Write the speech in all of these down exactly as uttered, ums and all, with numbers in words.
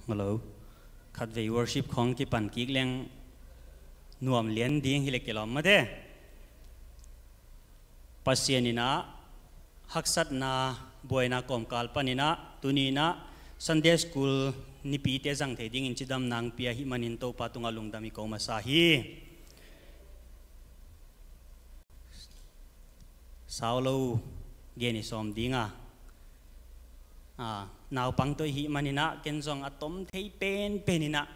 Hello. Khatvei worship khawng kipan kik leng nuam lian ding hi le kilawm mate. Pasian in ah haksatna buaina kawmkal panin ah tuni in ah Sunday School nipite zang thei dingin cidam nang pia ahih manin Topa tungah lungdam i ko masa hi. Sau lo gen i sawm ding a, naupang tawh i hih manin ah ken zong a tom thei penpen in ah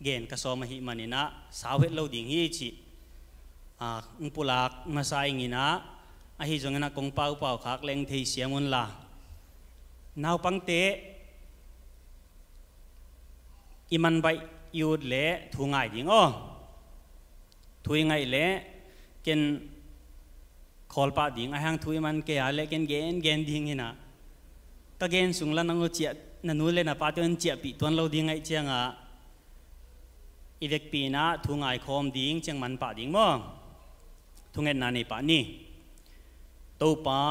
gen ka sawm ahih manin ah sau het lo ding hi cih hong pulak masa ing in ah, ahi zongin ah kong paupau khak leng thei siam unla, naupangte i man baih i ut leh thu ngai ding aw. Thu i ngaih leh ken khawl pah ding, ahih hang thu i man kei a leh ken gen gen ding hi in ah, ka gen sung la nang uh ciah, na nu le na pate un ciahpih tuan lo ding ahih ciangah i vekpi in ah thu ngaikhawm ding ciang man pah ding maw? Thungetna nei pah ni. Topa,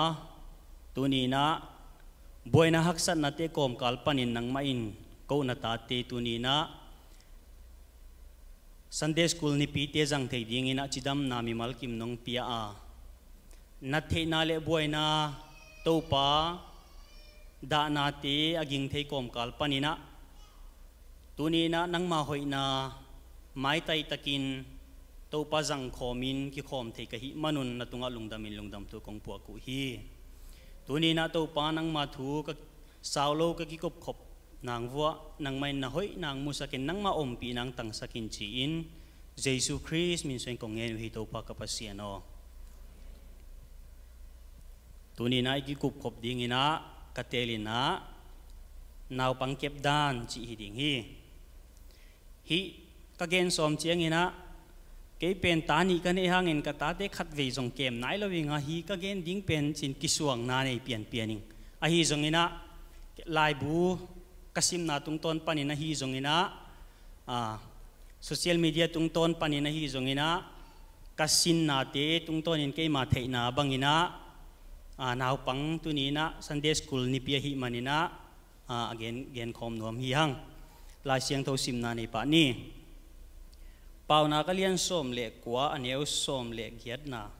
tuni in ah buaina haksatnate kawmkal panin nangmah in ko na tate tuni in ah Sunday School nipite zang thei dingin ah cidamna mimal kim nong pia a, na theihna le buaina, Topa, dahnate a ging thei kawmkal panin ah tuni in ah nangma hoihna maitai takin Topa zangkhawmin kikhawm thei ka hih manun na tungah lungdamin lungdam thu kong puak uh hi. Tuni in ah Topa, nangma thu ka sau lo ka kikupkhop nang vuah nangmah in na hoih nang musakin nangma ompih nang tangsakin ci-in Jesu Khrist min suain kong ngen uh hi, Topa ka Pasian aw. Tuni in ah i kikupkhop dingin ah ka teelin ah naupang kepdan cih hi ding hi. Hih ka gen sawm ciangin ah kei pen ta nih ka neih hangin ka tate khatvei zong kem nai lo ing a, hih ka gen ding pen cin kisuangna nei pianpian ing. Ahi zongin ah laibu ka simna tungtawn panin ahi zongin ah, social media tungtawn panin ahi zongin ah, ka sinnate tungtawnin keima theihna bangin ah, naupang tuni in ah Sunday School nipi ahih manin ah, a gen, genkhawm nuam hi hang. Lai Siangtho simna nei pah ni. Paunak a lian sawm le kua, a neu sawm le giatna.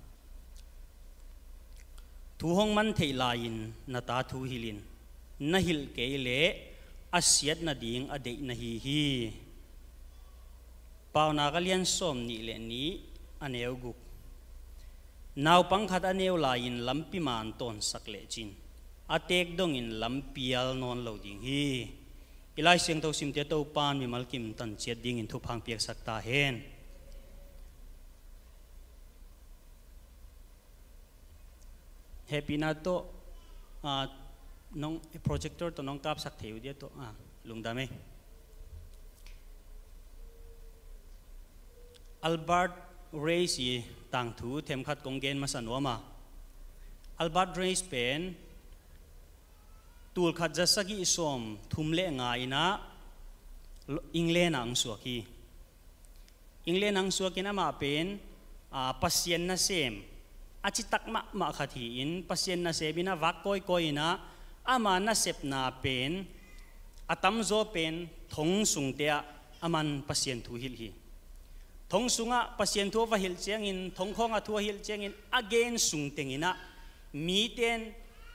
Thu hong man theih lai-in na ta thu hilhin, na hilh kei leh a siat nading a deih na hi hi. Paunak a lian sawm nih le nih, a neu guk. Naupang khat a neu lai-in lampi man tawnsak lecin a teek dongin lampial nawn lo ding hi. I Lai Siangtho simte Topan mimal kim tanciat dingin thupha piaksak ta hen. Hehpihna tawh, ah, nong, projector tawh nong kapsak thei uh dia tawh, ah, lungdam ei. Albert Reis i tangthu themkhat kong gen masa nuam a. Albert Reis pen tulkhat za sagih sawm thum le nga in ah England ah hong suak hi. England ah hong suakin amah pen, ah, Pasian nasem a citak mahmah khat hi-in, Pasian nasem in a vak kawikawi in ah ama nasepna pen a tamzaw pen thong sungte ah aman Pasian thu hilh hi. Thong sungah Pasian thu a va hilh ciangin, thong khawngah thu a hilh ciangin, a gen sungteng in ah mite in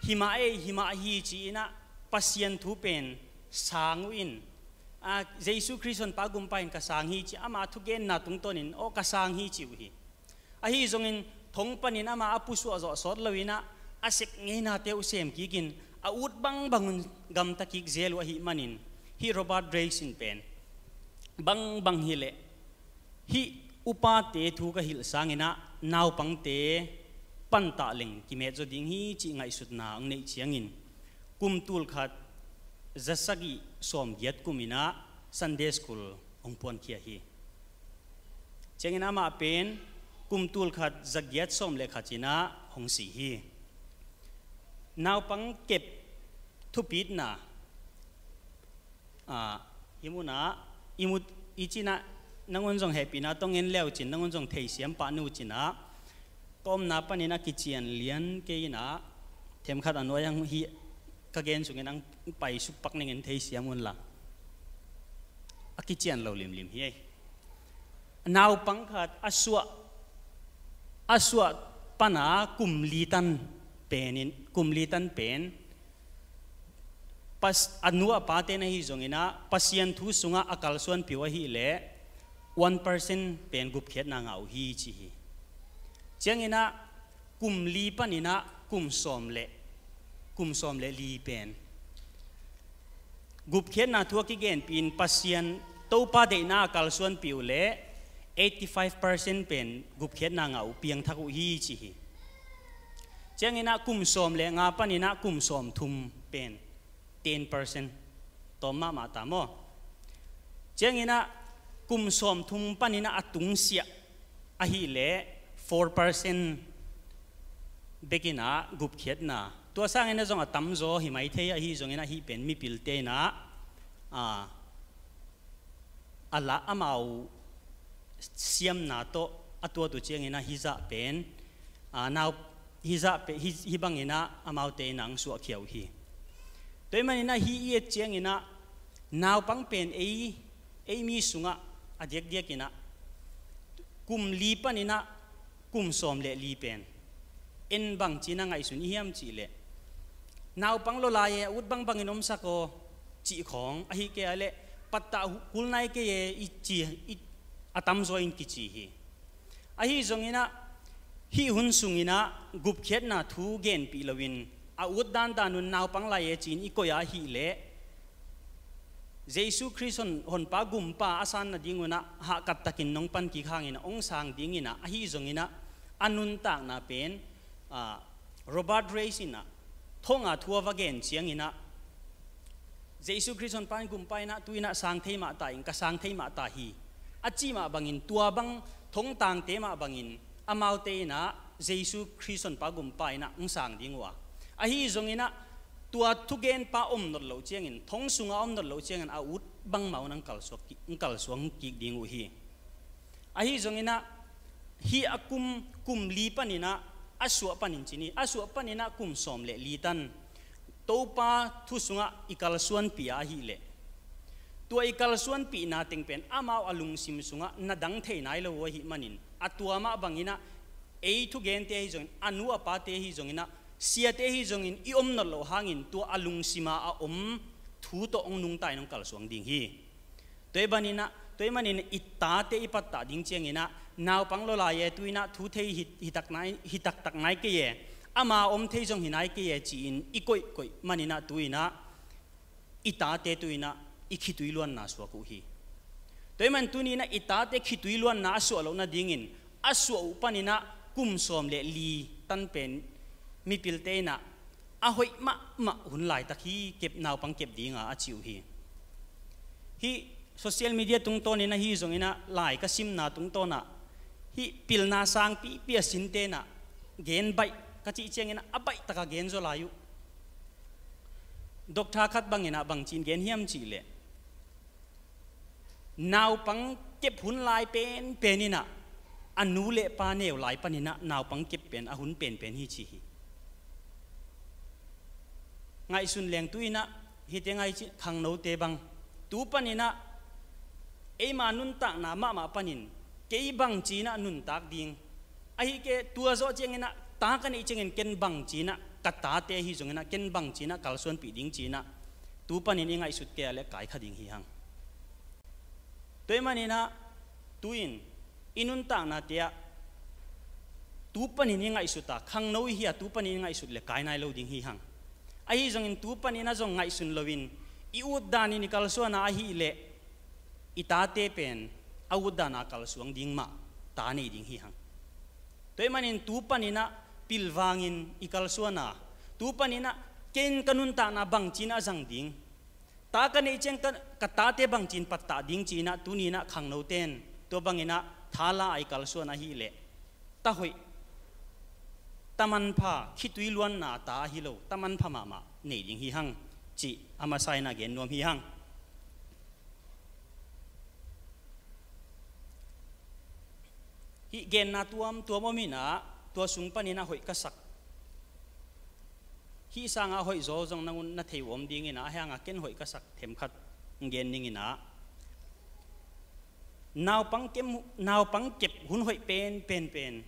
himah ei, himah hi ci-in ah Pasian thu pen sang uh in, a, Jesu Khrist Honpa Gumpa in ka sang hi ci, ama thugenna tungtawnin aw ka sang hi ci uh hi. Ahi zongin thong panin ama a pusuah zawh sawt lo in ah a sep ngeinate uh sem kikin a ut bangbang un gamta kik zel uh ahih manin, hih Robert Reis in pen bangbang hileh hih upate thu ka hilh sangin ah naupangte pantah leng kimetzaw ding hi cih ngaihsutna hong neih ciangin kum tulkhat za sagih sawm giat kum in ah Sunday School hong puankhia hi. Ciangin amah pen kum tulkhat za giat sawm le khat in ah hong si hi. Naupang kep thupitna, ah, hih munah i mut i cinah nangun zong hehpihna tawh ngen leucin, nangun zong theisiam pah ni uh cinah ka omna panin a kician lian kei in ah themkhat a nuai ang hih ka gen sungin ang paisuk pak ningin theisiam unla. A kician lo limlim hi ei. Naupang khat a suah, a suah pana kum li tan pen in, kum li tan pen, pas, a nu a pate na hi zongin ah, Pasian thu sungah a kalsuanpih uh ahih leh one percent pen gupkhiatna ngah uh hi ci hi. Ciangin ah kum li panin ah kum sawm le, kum sawm le li pen gupkhiatna thu a kigenpih in Pasian Topa deihna a kalsuanpih uh leh eighty five percent pen gupkhiatna ngah uh piangthak uh hi ci hi. Ciangin ah kum sawm le nga panin ah kum sawm thum pen ten percent tawm mahmah ta maw? Ciangin ah kum sawm thum panin ah a tungsiah ahih leh four percent bekin ah gupkhiatna. Tua sangin ah zong a tamzaw hi mai thei, ahi zongin ah hih pen mipilte in ah, a, a la amau siamna tawh a tuat uh ciangin ah hih zah pen, a, nau, hih zah pen, hih, hih bangin ah amaute in ah ang suahkhia uh hi. Tua ahih manin ah hih i et ciangin ah naupang pen ei, ei mi sungah a diakdiakin ah kum li panin ah kum sawm le li pen en bangci in ah ngaihsun i hiam cih leh, naupang lua lai e, a ut bangbangin omsak aw cih khawng, ahih kei a leh pattah kul nai kei e i ci, i, a tamzaw in kici hi. Ahi zongin ah hih hun sungin ah gupkhiatna thu genpih loin a ut dandan un naupang lai e ci-in i koih a ahih leh, Jesu Khrist hon, honpa gumpa a san nading un ah hahkat takin nong pan kik hangin ah hong sang dingin ah, ahi zongin ah a nuntakna pen, a, Robert Raikes in ah thong a thu a va gen ciangin ah, Jesu Khrist honpa in gumpa in ah tu-in ah sang thei mah ta in, ka sang thei mah ta hi, a cih mah bangin, tua bang thongtangte mah bangin amaute in ah Jesu Khrist honpa gumpa in ah hong sang ding uh a, ahi zongin ah tua thugenpa om nawn loh ciangin, thong sungah om nawn loh ciangin a ut bangmah un ang kalsuak ki-, ang kalsuak kik ding uh hi. Ahi zongin ah hih a kum, kum li panin ah a suah panin ci ni, a suah panin ah kum sawm le li tan Topa thu sungah i kalsuanpih a ahih leh, tua i kalsuanpihna teng pen amau a lungsim sungah na dang thei nai lo uh ahih manin, a tua mah bangin ah ei thugente ahi zongin, a nu a pate ahi zongin ah, siate ahi zongin i om nawn loh hangin tua a lungsima a om thu tawh hong nungta in hong kalsuang ding hi. Tua ahih manin ah, tua ahih manin i tate i pattah ding ciangin ah, naupang lua lai e, tu-in ah thu thei hi, hi tak nai, hi taktak nai kei e, ama om thei zong hi nai kei e ci-in i koihkoih manin ah tu-in ah i tate tu-in ah i khitui luanna suak uh hi. Tua ahih man tuni-in ah i tate khitui luanna a suah loh nadingin a suah uh panin ah kum sawm le li tan pen mipilte in ah a hoih mahmah hun laitak hi, kep, naupang kep dinga a ci uh hi. Hih social media tungtawnin ahi zongin ah lai ka simna tungtawn ah hih pilna sangpipi a sinte in ah gen baih ka cih ciangin ah a baih taka gen zaw lai uh. Doctor khat bangin ah bangci-in gen hiam cih leh, naupang kep hun lai penpen in ah a nu le pa neu lai panin ah naupang kep pen a hun penpen hi ci hi. Ngaihsun leng tu-in ah hihte ngaih cih khangnote bang, tu panin ah eima nuntakna mahmah panin kei bangci-in ah nuntak ding, ahih kei tua zawh ciangin ah ta ka neih ciangin ken bangci-in ah ka tate ahi zongin ah ken bangci-in ah kalsuanpih ding ci-in ah tu panin i ngaihsut kei a leh kai kha ding hi hang. Tua ahih manin ah tu-in i nuntaknate ah tu panin i ngaihsut a, khangno i hi a, tu panin i ngaihsut leh kai nai lo ding hi hang. Ahi zongin tu panin ah zong ngaihsun loin i ut danin i kalsuan a ahih leh i tate pen a ut dana kalsuang ding mah ta nei ding hi hang. Tua ahih manin tu panin ah pilvangin i kalsuan a, tu panin ah ken ka nuntakna bangci-in a zang ding, ta ka neih ciang ka, ka tate bangci-in pattah ding ci-in ah tuni-in ah khangnote in tua bangin ah thala a i kalsuan ahih leh ta hoih, ta manpha, khitui luanna ta ahi lo, ta manpha mahmah nei ding hi hang cih a masa-in ah gen nuam hi hang. Hih genna tuamtuam om in ah tua sung panin ah hoih ka sak, hih sangah hoih zaw zong nangun na thei uh om dingin ah, ahi hangah ken hoih ka sak themkhat gen ning in ah, Naupang kep, naupang kep hun hoih penpen pen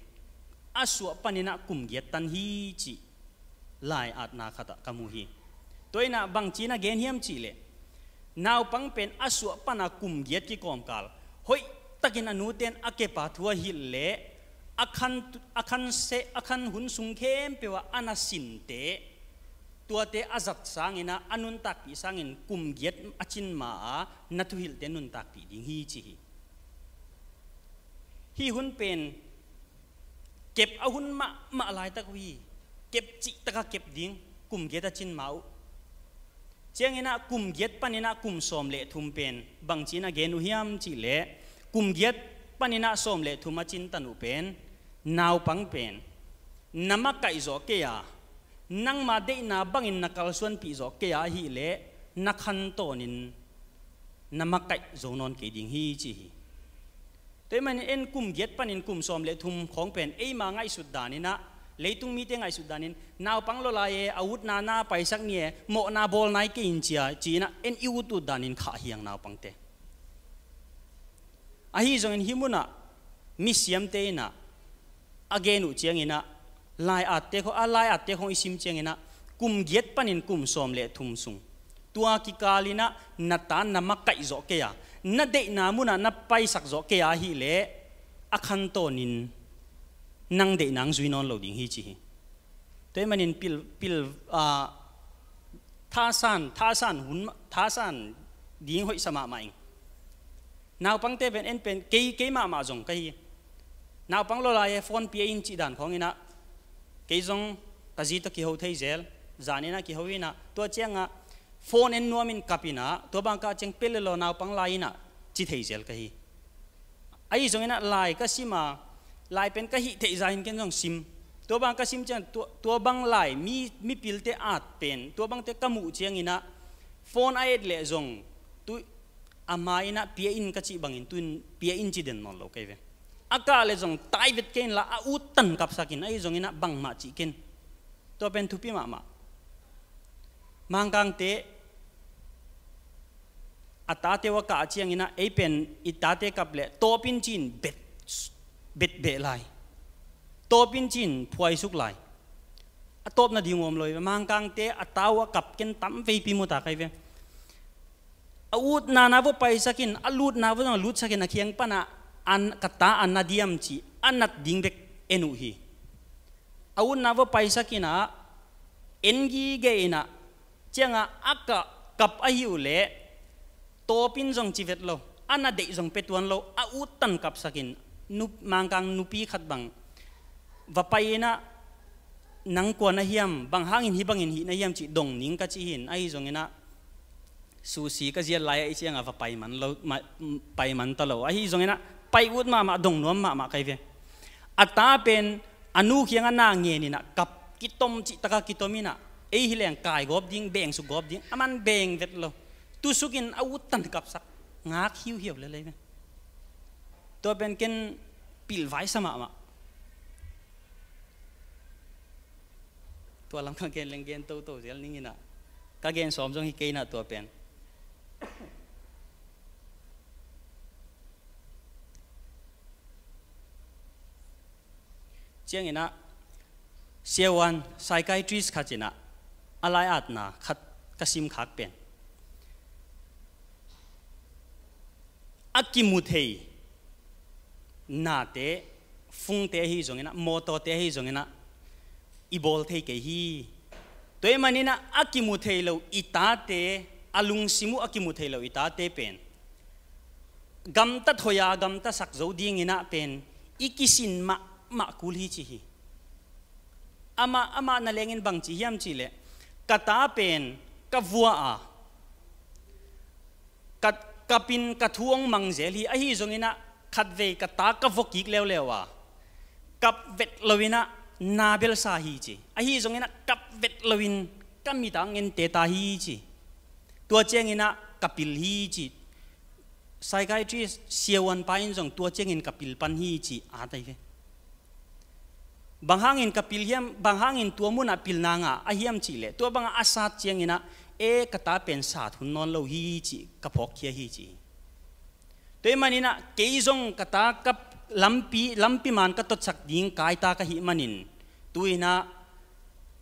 a suah paninah kum giat tan hi cih lai-atna khatah ka mu hi. Tua inah bangci na gen hiam cihleh, naupang pen a suah pana kum giat kikawmkal hoihtakin a nuten a kepa thu a hilh leh a khan, a khan se, a khan hun sung khempeuh ah a na sinte, tuate a zat sanginah a nuntakpih sangin kum giat a cin ma-a na thuhilhte nuntakpih ding hi ci hi. Hih hun pen kep a hun mahmah laitak uh hi. Kep cihtaka kep ding, kum giat a cin ma uh. Cianginah kum giat paninah kum sawm le thum pen bangci na gen uh hiam cihleh, kum giat paninah sawm le thum a cintan uh pen naupang pen na makaih zawh kei a, nangma deihna bangin na kalsuanpih zawh kei a ahihleh na khantawnin na makaih zo nawn kei ding hi ci hi. Tua ahih manin en kum giat panin kum sawm le thum khawng pen eima ngaihsut daninah, leitung mite ngaihsut danin naupang lawlai e, a utna na paisak ni e, mawhna bawl nai kei in cia ci-inah en i utut danin khah hiang naupangte. Ahi zongin hih munah misiamte inah a gen uh cianginah, lai-atte khawng, a lai-atte khawng i sim cianginah kum giat panin kum sawm le thum sung, tua kikalinah na ta na makaih zawh kei a, na deihna munah na paisak zawh kei a ahihleh a khantawnin nang deihna ang zui nawn lo ding hi ci hi. Tua ahih manin pil, pil, ah, thasan, thasan hun, thasan ding hoihsa mahmah ing. Naupangte pen en pen kei, kei mahmah zong ka hi. Naupang lawlai e, phone pia in cih dan khawnginah kei zong ka zi tawh kiho thei zel, zaninah kiho inah tua ciangah phone en nuamin kap inah tua bangkah ciang pia le law naupang lai inah ci thei zel ka hi. Ahi zonginah lai ka sim a, lai pen ka hih theih zahin ken zong sim. Tua bang ka sim ciang tua, tua bang lai mi, mipilte at pen tua bangte ka muh cianginah phone a et leh zong tu a ma inah pia in ka cih bangin tu in pia in ci den nawn lo kei ve. A kah le zong tai vet kei inla a uttan kapsakin, ahi zonginah bangmah cih ken. Tua pen thupi mahmah. Mangkangte a tate uh a kah cianginah ei pen i tate kap leh tawpin cin bet, bet beh lai. Tawpin cin phuaisuk lai. A tawpna ding uam lo hi. Mangkangte a ta uh a kap ken tam veipi mu ta kai ve. A utna na vua paisakin, a lutna vua zong a lutsakin a khiang pana an, ka ta a na diam ci a nat ding bek en uh hi. A utna vua paisakinah en gige inah ciangah a kah kap ahi uh leh tawpin zong ci vet lo, a na deih zong pia tuan lo, a uttan kapsakin, nup, Mangkang nupi khat bang va pai inah nang kua na hiam, bang hangin hih bangin hih na hiam cih dong ning ka cih hin, ahi zonginah susi ka ziat lai-ah i ciangah va pai man lo, ma, pai man ta lo. Ahi zonginah pai ut mahmah, dong nuam mahmah kai ve. A ta pen a nu kiangah na ngen inah kap kitom cih taka kitom inah ei hi leng kai gawp ding, beng suk gawp ding, a man beng vet lo. Tusukin a uttan kapsak ngak hiuhiau lelei ve. Tua pen ken pilvaisa mahmah. Tua lam ka gen leng gen toto zel ninginah ka gen sawm zong hi kei inah tua pen. Cianginah siavuan psychiatrist khat inah a lai-atna khat ka simkhak pen a kimu thei nate, fungte ahi zonginah, mawtawte ahi zonginah i bawl thei kei hi. Tua ahih maninah a kimu thei lo i tate, a lungsim uh a kimu thei lo i tate pen gamtat hoih a gamtasak zo dinginah pen i kisin mahmah kul hi ci hi. Amah, amah na lengin bang ci hiam cihleh, ka ta pen ka vua a, ka, kapin ka thu hong mang zel hi. Ahi zonginah khatvei ka ta ka vua kik leuleu a, kap vet loinah na belsa hi ci. Ahi zonginah kap vet loin ka mit a ngen teta hi ci. Tua cianginah ka pil hi ci. Psychiatrist siavuanpa in zong tua ciangin ka pil pan hi ci a tai ve. Bang hangin ka pil hiam, bang hangin tua munah pilna ngah a hiam cihleh, tua bangah a sat cianginah e ka ta pen sat hun nawn lo hi cih ka phawkkhia hi ci. Tua ahih maninah kei zong ka ta ka lampi, lampi man ka totsak ding kaita ka hih manin, tu-inah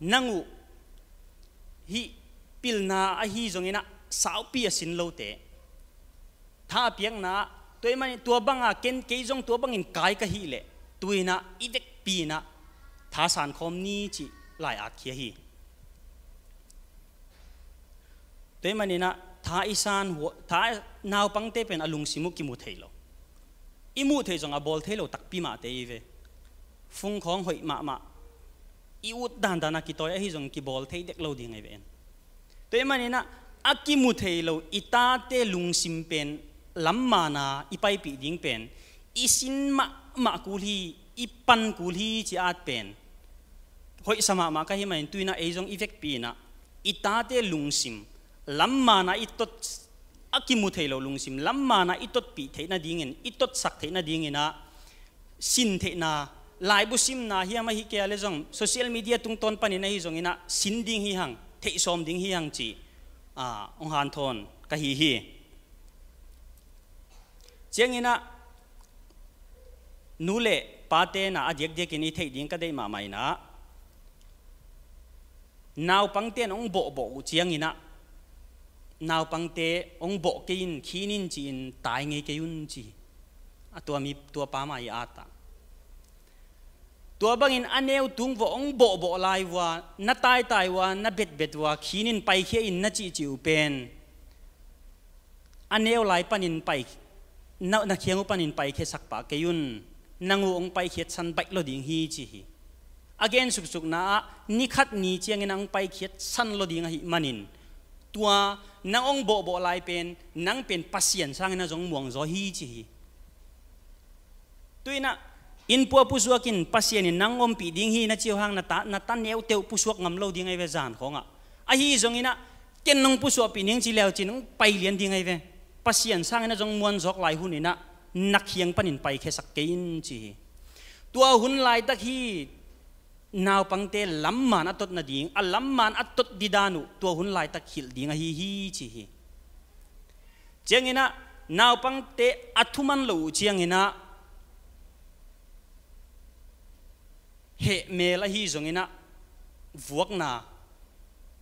nang uh hih pilna ahi zonginah saupi a sin lote tha a piakna ah, tua ahih manin tua banga ken kei zong tua bangin kai ka hih leh, tu-inah i vekpi-inah tha sankhawm ni cih lai-at khia hi. Tua ahih maninah tha i san hua, tha naupangte pen a lungsim uh kimu thei lo. I muh theih zong a bawl thei lo takpi mahte i ve. Fungkhawng hoih mahmah, i ut dandan a kitawi ahi zong kibawl thei dek lo ding ahi ve en. Tua ahih maninah a kimu thei lo i tate lungsim pen lam mana i paipih ding pen i sin mahmah kul hi, i pan kul hi ci-at pen hoihsa mahmah ka hih manin tu-inah ei zong i vekpi-inah i tate lungsim lam mana i tot, a kimu thei lo lungsim lam mana i totpih theih nadingin, i totsak theih nadinginah sin theihna, laibu simna hiam ahi kei a le zong social media tungtawn panin ahi zonginah sin ding hi hang, theih sawm ding hi hang ci, a, hong hanthawn ka hi hi. Cianginah nu le pate na a diakdiakin i theih ding ka deih mahmah inah, naupangte in hong bawhbawh uh cianginah, naupangte hong bawh kei in, khin in ci-in tai ngei kei un ci. A tua mi, tua pa mah i at ah. Tua bangin a neu tung vawh hong bawhbawh lai uh a, na taitai uh a, na betbet uh a, khin in paikhia in na cihcih uh pen a neu lai panin pai, na, na khiang uh panin paikhia sak pah kei un, nang uh hong paikhiat san baih lo ding hi ci hi. A gen suksukna ah ni khat ni ciangin a hong paikhiat san lo ding ahih manin, tua nang hong bawhbawh lai pen, nang pen Pasian sangin a zong muangzaw hi ci hi. Tu-inah inn pua pusuak in Pasian in nang ompih ding hi na ci uh hang na ta, na ta neute uh pusuak ngam lo ding ahi ve zan khawngah. Ahi zonginah ken nong pusuakpih ning ci leu cin hong pai lian ding ahi ve. Pasian sangin a zong muanzawk lai huninah na khiang panin paikhiasak kei in ci hi. Tua hun laitak hi naupangte lam man a tot nading, a lam man a tot didan uh tua hun laitak hilh ding ahi hi ci hi. Cianginah naupangte a thuman lo uh cianginah hehmel ahi zonginah vuakna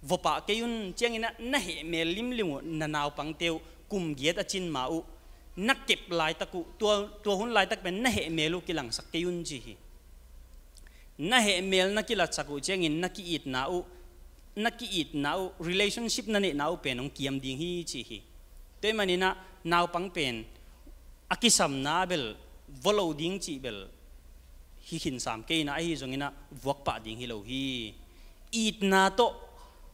vua pah kei un, cianginah na hehmel limlim uh na naupangte uh kum giat a cin ma uh na kep laitak uh, tua, tua hun laitak pen na hehmel uh kilangsak kei un ci hi. Na hehmel na kilatsak uh ciangin na ki-itna uh, na ki-itna uh, relationship na neihna uh pen hong kiam ding hi ci hi. Tua ahih maninah naupang pen a kisamna bel vua lo ding cih bel hi khinsam kei inah, ahi zonginah vuak pah ding hi lo hi. Itna tawh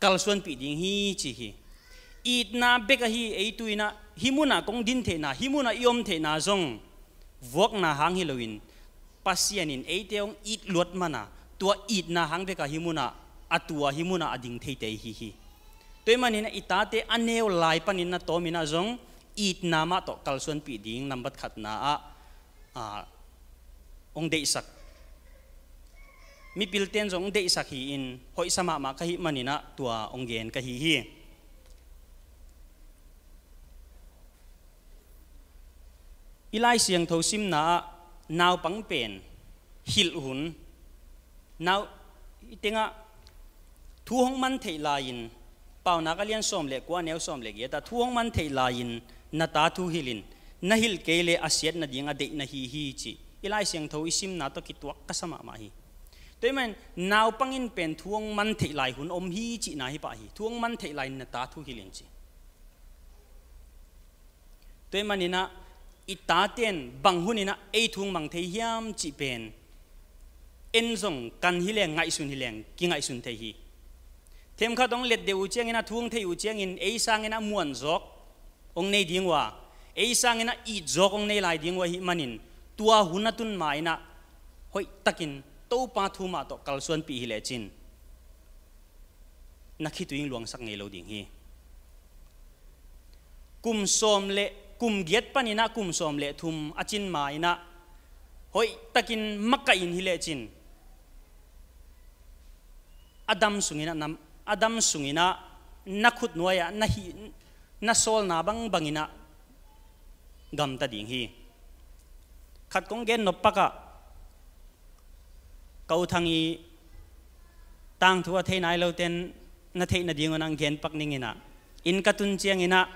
kalsuanpih ding hi ci hi. Itna bek ahi ei tu-inah hih munah kong din theihna, hih munah i om theihna zong vuakna hang hi loin Pasian in eite hong it luat mana tua itna hang beka hih munah a tua hih munah a ding theite hi hi. Tua ahih maninah i tate a neu lai panin na tawminah zong itna mah tawh kalsuanpih ding nambat khatna ah, ah, hong deihsak, mipilten zong hong deihsak hi-in hoihsa mahmah ka hih maninah tua hong gen ka hi hi. I Lai Siangtho simna ah naupang pen hilh hun, nau, i tengah thu hong man theih lai-in, Paunak a lian sawm le kua, a neu sawm le giat ah thu hong man theih lai-in na ta thu hilh in, na hilh kei le a siat nading a deih na hi hi cih i Lai Siangtho i simna tawh kituak ka sa mahmah hi. Tua ahih manin naupang in pen thu hong man theih lai hun om hi cihna hi pah hi. Thu hong man theih lai-in na ta thu hilh in ci. Tua ahih maninah i taten bang huninah ei thu hong mang thei hiam cih pen en zong kan hi leng, ngaihsun hi leng kingaihsun thei hi. Themkhat hong let deuh uh cianginah thu hong theih uh ciangin ei sanginah muanzawk hong nei ding uh a, ei sanginah itzawk hong nei lai ding uh ahih manin tua hun a tun ma-inah hoihtakin Topa thu mah tawh kalsuanpih hi lecin na khitui in luangsak ngei lo ding hi. Kum sawm le, kum giat paninah kum sawm le thum a cin ma-inah hoihtakin makaih in hi lecin a dam sunginah na, a dam sunginah na khutnuai-ah na hih, na sawlna bangbanginah gamta ding hi. Khat kong gen nop pakah, Ko Thang i tangthu a thei nai loten na theih nadingun ang gen pak ning inah, inn ka tun ciang inah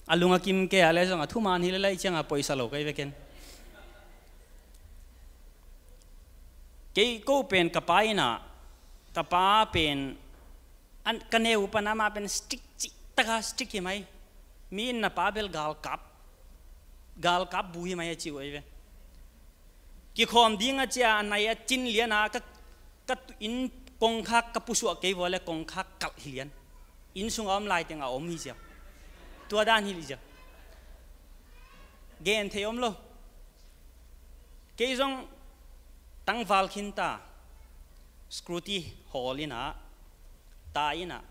a lung a kim kei a le zong a thuman hi le lai ciangah poisa lo kei veken. Kei ko pen ka pa inah, ka pa pen an ka neu pan amah pen strict cih taka strict hi mai. Mi in na pa bel galkap, galkap bu hi mai a ci uh ei ve. Kikhawm ding a cia a nai a cin liana ka, ka tu-, inn kongkhak ka pusuah kei vua le kongkhak kalh hi lian. Inn sungah om laiteng a om hi cia. Tua dan hi li cia. Gen thei om lo. Kei zong tangval khinta, scrutiny hall inah, ta inah,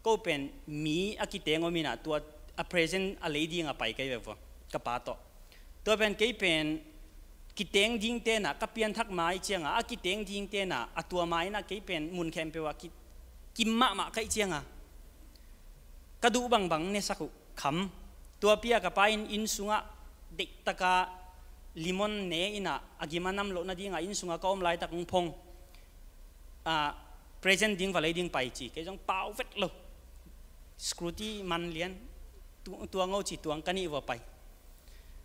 ko pen mi a kiteng om inah tua a present a lei ding a pai kei ve vua, ka pa tawh. Tua pen kei pen kiteng ding tenah, ka pianthak mai ciangah a kiteng ding tenah a tua mai inah kei pen mun khempeuh ah ki, kim mahmah kaih ciangah ka duh bangbang nesak uh kham. Tua pi a ka pa in inn sungah deihtaka limon ne inah a gim a nam loh nadingah inn sungah ka om laitak hong phong. Ah, present ding va lei ding pai ci. Kei zong pau vet lo. Scrutiny man lian. Tu-, tuang o ci tuang ka nih vua pai.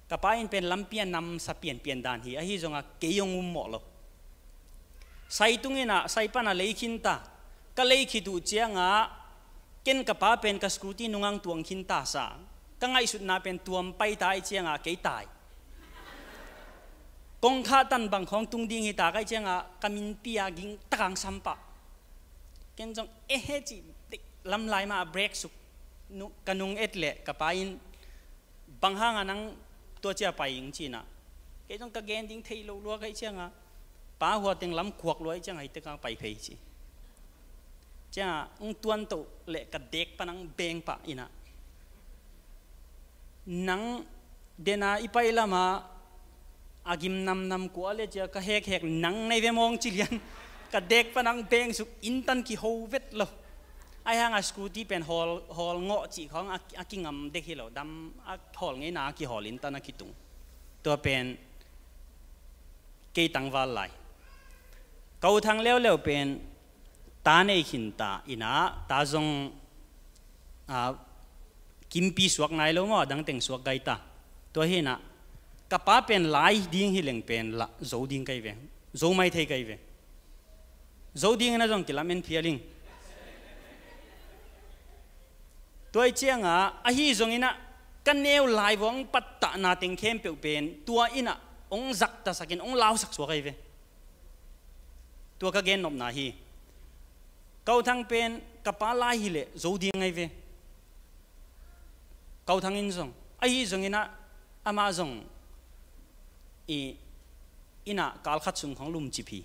Ka pa in pen lampi a namsa pianpian dan hi. Ahi zongah kei hong um mawh lo. Sai tung inah, sai panah lei khinta. Ka lei khit uh ciangah ken ka pa pen ka scrutiny nungang tuang khinta sa. Ka ngaihsutna pen tuam paita i ciangah kei tai. Kongkhak tan bang khawng tung ding hita kai ciangah ka minpi a ging takang sampah. Ken zong ehe ci lamlai mah a break suk. Nu-, ka nung et leh ka pa in bang hangah nang tua cia pai ing cinah. Kei zong ka gen ding thei lo lua kai ciangah pa hua teng lam kuak lua i ciangah hite kang pai phei ci. Ciangah ung tuan toh le ka dek panang beng pah inah. Nang dena i pai lama a gim namnam kua le cia ka hekhek nang nei ve mawng ci lian. Ka dek panang beng suk intan kiho vet lo. Ai hang a scrutiny pen hawl, hawl ngawh cih khawng a, a kingam dek hi lo. Dam a hawl ngeina a kihawl intan a kitung. Tua pen kei tangval lai. Ko Thang leuleu pen ta nei khinta inah ta zong, a, kimpi suak nai lo maw, a dangteng suak gaita. Tua hinah ka pa pen lai ding hi leng pen lah zo ding kai ve. Zo mai thei kai ve. Zo dingin a zong kilamen phial ing. Tua i ciangah ahi zonginah ka neu lai vua hong pattahna teng khempeuh pen tua inah hong zaktasakin hong lausak suak ahi ve. Tua ka gen nopna hi. Ko Thang pen ka pa lai hileh zo ding ahi ve. Ko Thang in zong ahi zonginah amah zong i inah kal khat sung khawng lumcip hi.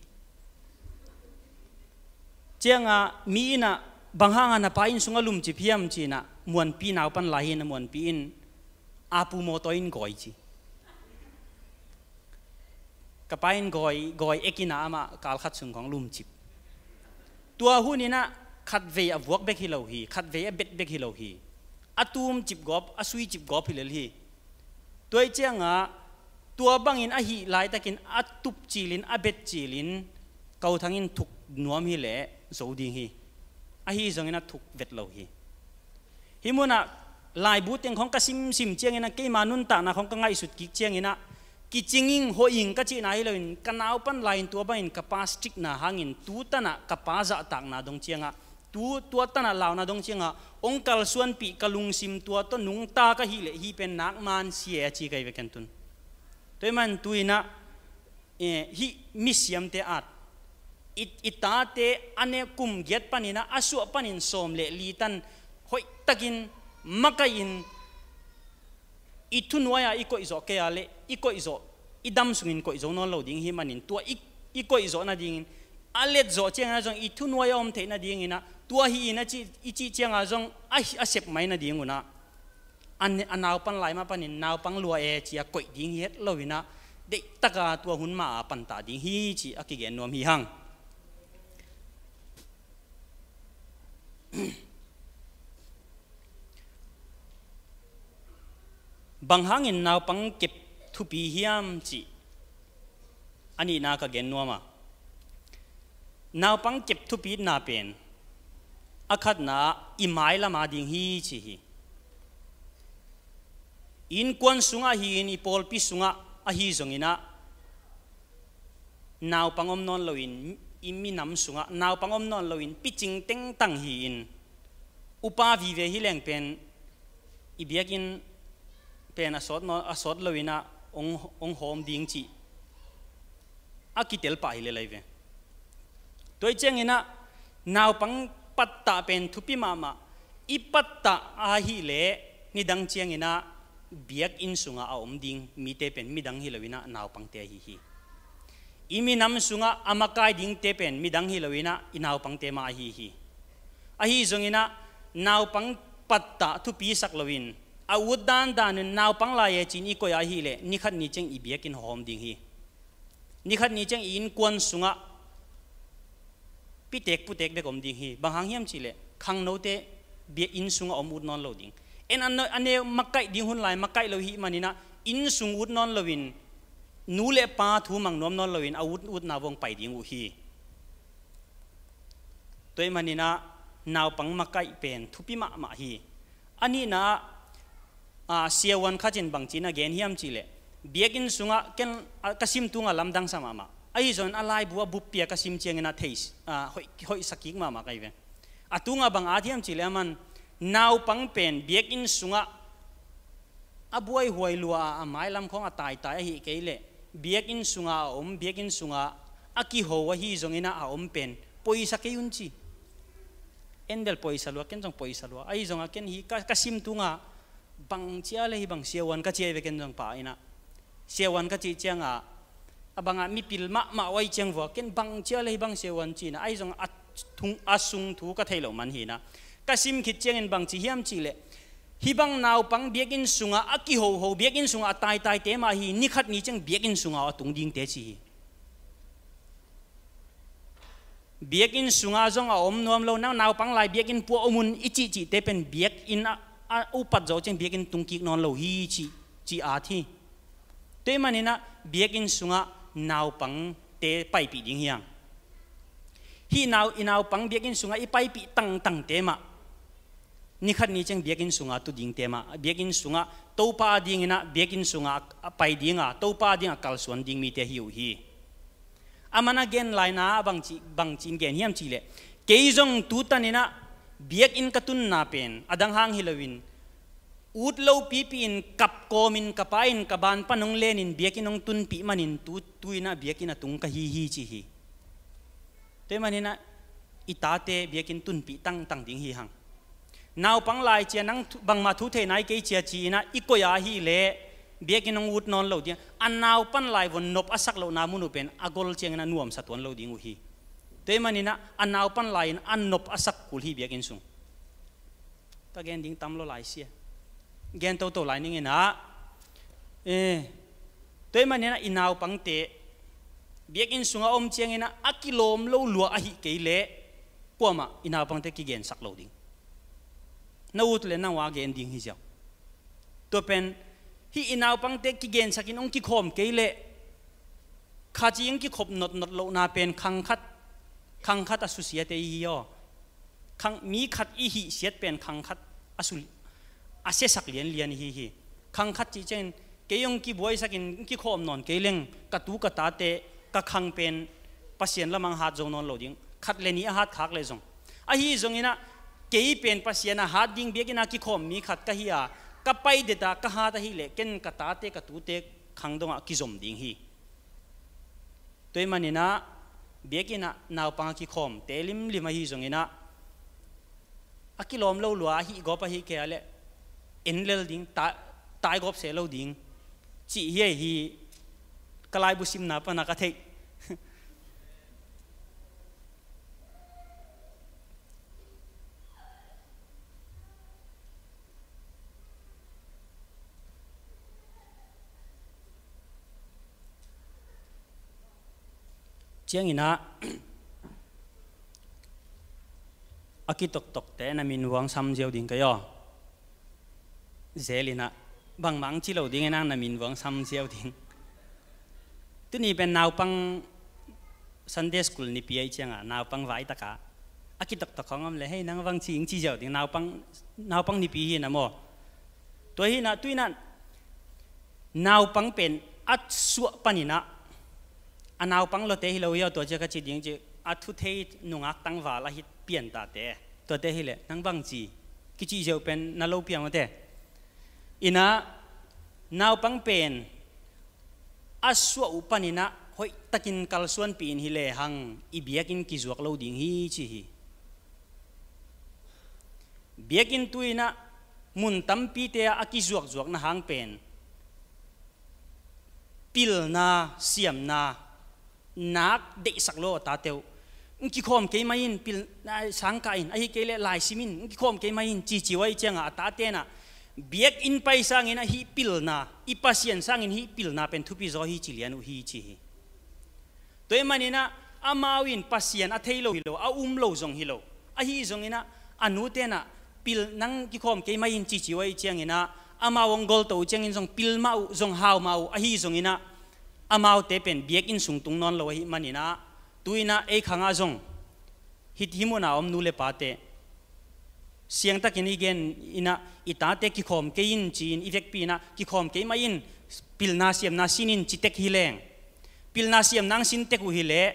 Ciangah mi inah bang hangah na pa inn sungah lumcip hiam cinah Muanpi naupan lai hi inah Muanpi in apu mawtaw in gawi ci. Ka pa in gawi, gawi ek inah amah kal khat sung khawng lumcip. Tua hun inah khatvei a vuak bek hi lo hi, khatvei a bet bek hi lo hi. A tum cip gawp, a sui cip gawp hi lel hi. Tua i ciangah tua bangin a hih laitakin a tup cilin, a bet cilin Ko Thang in thuk nuam hileh zo ding hi. Ahi zongin a thuk vet lo hi. Hih munah laibu teng khawng ka simsim ciangin a keima nuntakna khawng ka ngaihsut kik cianginah kicinging hoing ka cihna hi loin ka naupan lai-in tua bangin ka pa strikna hangin tu tanah ka pa zahtakna dong ciangah tu, tua tanah launa dong ciangah hong kalsuanpih ka lungsim tua tawh nungta ka hih leh hih pen nak man sia a ci ka hi ve ken tun. Tua hi man tu inah, eh, hih misiamte at i, i tate a ne kum giat paninah a suah panin sawm le li tan hoihtakin makaihin i thunuai-ah i koihzawh kei a le i koihzawh, i dam sungin koihzo nawn lo ding hi manin tua i, i koihzawh nadingin a letzawh ciangin a zong i thunuai a om theih nadinginah tua hi in a ci, i cih cianga zong a, a sep mai nadingunah a, a naupan lai mah panin naupang lua e ci a koih ding hi het loinah deihtaka tua hun mah a pantah ding hi ci a kigen nuam hi hang. Bang hangin naupang kep thupi hiam cih a nihna ka gen nuam a, naupang kep thupitna pen a khatna ah i mailam a ding hi ci hi. I innkuan sungah hi-in, i pawlpi sungah ahi zongin ah, naupang om nawn loin, i minam sungah naupang om nawn loin picing tengtang hi-in, upa vive hi leng pen i biakinn pen a sawt nawn, a sawt loin ah hong, hong hawm ding cih a kitel pah hi lel ahi ve. Tua hi ciangin ah naupang pattah pen thupi mahmah. I pattah ahih leh nidang ciangin ah biakinn sungah a om ding mite pen midang hi loin ah naupangte ahi hi. I minam sungah a makai dingte pen midang hi loin ah i naupangte mah ahi hi. Ahi zongin ah naupang pattah thupisak loin, a ut dandan in naupang lai e ci-in i koih ahih leh, ni khat ni ciang i biakinn hawm ding hi. Ni khat ni ciang i innkuan sungah pitek putek bek om ding hi. Bang hang hiam cih leh, khangnote biakinn sungah om ut nawn lo ding. En a neu, a neu makaih ding hun lai makaih lo hi manin ah, inn sung ut nawn loin, nu le pa thu mang nuam nawn loin a ut utna vong pai ding uh hi. Tua hi manin ah naupang makaih pen thupi mahmah hi. A nihna ah, a, siavuan khat in bang ci-in a gen hiam cih leh, biakinn sungah ken, a, ka sim tungah lamdang sa mahmah. Ahi zongin a laibu a buppi a ka sim ciangin a thei, a, hoih, hoih sa kik mahmah ka hi ve. A tungah bang at hiam cih leh, aman naupang pen biakinn sungah a buaihuai lua a, a mailam khawng a taitai ahih kei leh, biakinn sungah a om, biakinn sungah a kiho ahi zongin ah a om pen poisa kei un ci. En bel poisa lua, ken zong poisa lua. Ahi zongah ken hi ka, ka sim tungah bangci a le hi bang siavuan ka ci ahi ve, ken zong pa in ah. Siavuan ka cih ciangah, a bangah mipil mahmah uh ahi ciang vua, ken bangci a le hi bang siavuan ci-in ah, ahi zongah a thung, a sung thu ka theih loh man hi-in ah. Ka sim khit ciangin bang ci hiam cih leh, hih bang naupang biakinn sungah a kihoho, biakinn sungah a taitaite mah hi, ni khat ni ciang biakinn sungah a tung dingte ci hi. Biakinn sungah zong a om nuam lo, nang naupang lai biakinn pua om un i cihcihte pen biakinn a, a upat zawh ciang biakinn tung kik nawn lo hi cih, cih at hi. Tua hi manin ah biakinn sungah naupangte paipih ding hi hang. Hih nau, i naupang biakinn sungah i paipih tangtangte mah, ni khat ni ciang biakinn sungah tu dingte mah, biakinn sungah Topa a dingin ah, biakinn sungah a pai dinga, Topa a dingah kalsuan ding mite hi uh hi. Aman a gen laina ah bangci, bangci-in gen hiam cih leh, kei zong tu tanin ah biakinn ka tunna pen a dang hang hi loin, ut lo pipi in kap kawmin ka pa in ka ban pan hong lenin biakinn hong tunpih manin tu, tu-in ah biakinn a tung ka hi hi ci hi. Tua hi manin ah i tate biakinn tunpih tangtang ding hi hang. Naupang lai cia, nang thu, bangmah thu thei nai kei cia ci-in ah i koih ahih leh, biakinn hong ut nawn lo ding. A naupan lai vua nop a sak lohna mun uh pen a gol ciangin a nuamsa tuan lo ding uh hi. Tua hi manin ah a naupan lai-in a nop a sak kul hi biakinn sung. Ka gen ding tam lo lai sia. Gen toto lai ning in ah. Eh, tua hi manin ah i naupangte biakinn sungah om ciangin ah a kilawm lo lua ahih kei leh, kuamah i naupangte kigensak lo ding. Na ut le na ua gen ding hi ziau. Tua pen, hih i naupangte kigensakin hong kikhawm kei leh, khaci hong kikhop notnot lohna pen khang khat, khang khat a susia te i hi aw. Khang, mi khat i hihsiat pen khang khat a su, a siasak lianlian i hi hi. Khang khat cih ciangin, kei hong kibuaisakin hong kikhawm nawn kei leng, ka tu ka tate, ka khang pen Pasian lamah hong hat zo nawn lo ding. Khat le nih a hat khak leh zong. Ahi zongin ah, kei pen Pasian a hat ding biakinn a kikhawm mi khat ka hi a, ka pai deta ka hat ahih leh, ken ka tate ka tute khang dongah kizom ding hi. Tua hi manin ah, biakinn ah naupang a kikhawmte limlim ahi zongin ah, a kilawm lo lua ahih gawp ahih kei a leh, en lel ding, ta, tai gawp se lo ding cih hi ei hi, ka laibu simna pan a ka theih. Ciangin ah, a kitoktokte na minhuang sam ziau ding ka hi aw. Zel in ah, Bangmah ang ci lo ding in ang na min vuang sam ziau ding. Tuni pen naupang Sunday school nipi ahi cianga naupang vai taka a kitoktok khawng om le hei nang bang ci ing ci ziau ding naupang, naupang nipi hi na maw. Tua hi na tuina naupang pen a suah paninah a naupang lote hi lo hi aw tua cia ka ci ding ci a thuthei nungak tangval a hit piantate tuate hi le nang bang ci kici ziau pen na lo piang awte. Ina naupang pen a suah uh paninah hoihtakin kalsuanpi in hi lehang i biakinn kizuak lo ding hi ci hi. Biakinn tuinah mun tampite ah a kizuakzuakna hang pen pilna siamna nak deihsak lo a tate uh. Ng kikhawm kei mai in pil sangkah in ahi kei le laisim in ng kikhawm kei mai in ciciu ahi cianga a tatenah biakinn pai sangin ahi pilna i Pasian sangin hi pilna pen thupi zaw hi ci lian uh hi ci hi. Tua hi maninah amau in Pasian a thei lo hi lo a um lo zong hi lo ahi zonginah a nutenah pil nang kikhawm kei mai in ciciu ahi cianginah amau hong golto uh ciangin zong pil mah uh zong hau mah uh ahi zonginah amaute pen biakinn sung tung nawn lo ahi maninah tuinah ei khangah zong hih himuna om nu le pate siangtakin i gen inah i tate kikhawm kei in ci-in i vekpi inah kikhawm kei mai in pilna siamna sin in ci tek hi leng pilna siamna ang sin tek uh hi leh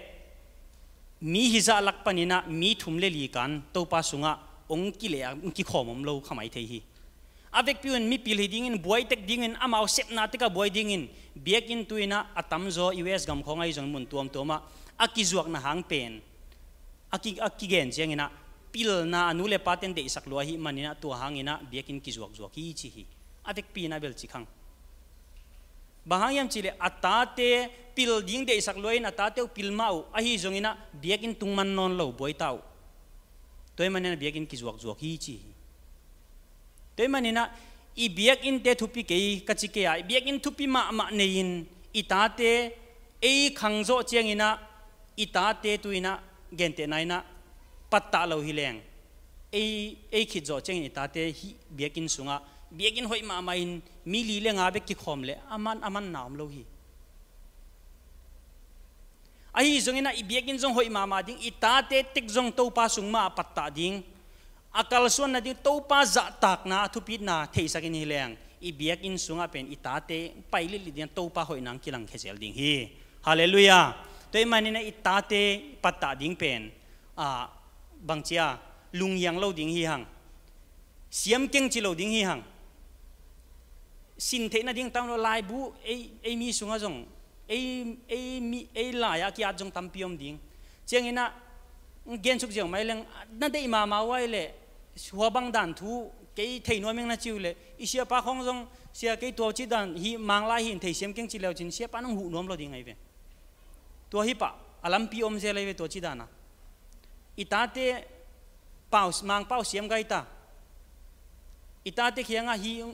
mi hizah lak paninah mi thum le li kan Topa sungah ong kileh a kikhawm om lo khamai thei hi. A vekpi un mipil hi dingin buai tek dingin amau sepna tekah buai dingin biakinn tuinah a tamzaw U S gam khawng ahi zong mun tuamtuamah a kizuakna hang pen a, ki, a kigen cianginah pilna a nu le paten deihsak lua ahi maninah tua hanginah biakinn kizuakzuak hi ci hi. A vekpi inah bel ci khang bang hang hiam cihleh a tate pil ding deihsak lua in a tate uh pil mah uh ahi zonginah biakinn tung man nawn lo buaita uh. Tua hi maninah biakinn kizuakzuak hi ci hi. Tua hi maninah i biakinnte thupi kei ka ci kei a i biakinn thupi mahmah nei-in i tate ei khangzawh cianginah i tate tuinah gentehna inah pattah lo hi leng ei, ei khitzawh ciangin i tate hih biakinn sungah biakinn hoih mahmah in mi li le nga bek kikhawm leh a man a manna om lo hi. Ahi zonginah i biakinn zong hoih mahmah ding i tate tek zong Topa sung mah a pattah ding a kalsuan nading Topa zahtakna a thupitna theisakin hi leng i biakinn sungah pen i tate pai litlit ding Topa hoih nang kilangkhia zel ding hi. Halleluiah. Tua hi maninah i tate pattah ding pen a bangcia lunghiang lo ding hi hang. Siam keng ci lo ding hi hang. Sin theih nading tam lo laibu ei, ei mi sungah zong ei, ei, mi, ei lai-ah a ki-at zong tampi om ding. Cianginah gensuk ziau mai leng na deih mahmah uh ahi leh hua bang dan thu kei thei nuam ing na ci uh leh i siapa khawng zong sia kei tua ci dan hi manglai hin thei siam keng ci leu cin siapa nang huh nuam lo ding ahi ve. Tua hipah a lampi om zel ahi ve tua ci dana i tate pau mangpau siam gai ta. I tate khiangah hih,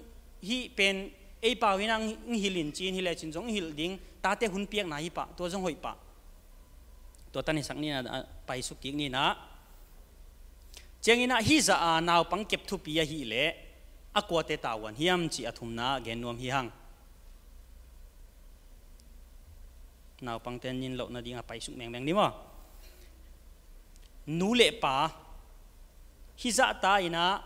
hih pen ei pau hinah ng hilh in ci-in hi lecin zong ng hilh ding tate hun piakna hipah tua zong hoihpah. Tua tan hisak nina paisuk kik nina cianginah hih zah a naupang kep thupi ahih leh a kuate tavuan hiam cih a thumna gen nuam hi hang. Naupangte nin loh nading a paisuk mengmeng ni maw? Nu le pa hih zahta inah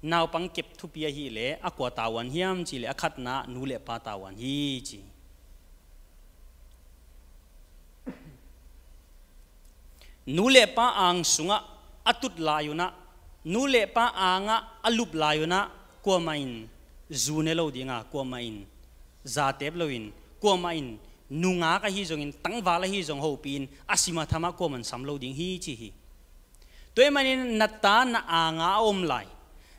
naupang kep thupi ahih leh a kua tavuan hiam cih leh a khatna nu le pa tavuan hi ci. Nu le pa ang sungah a tut lai unah nu le pa angah a lup lai unah kuamah in zu ne lo dinga kuamah in zatep loin kuamah in nungak ahi zongin tangval ahi zong hopih in a sima thamah kuamah in sam lo ding hi ci hi. Tua hi manin na ta na anga a om lai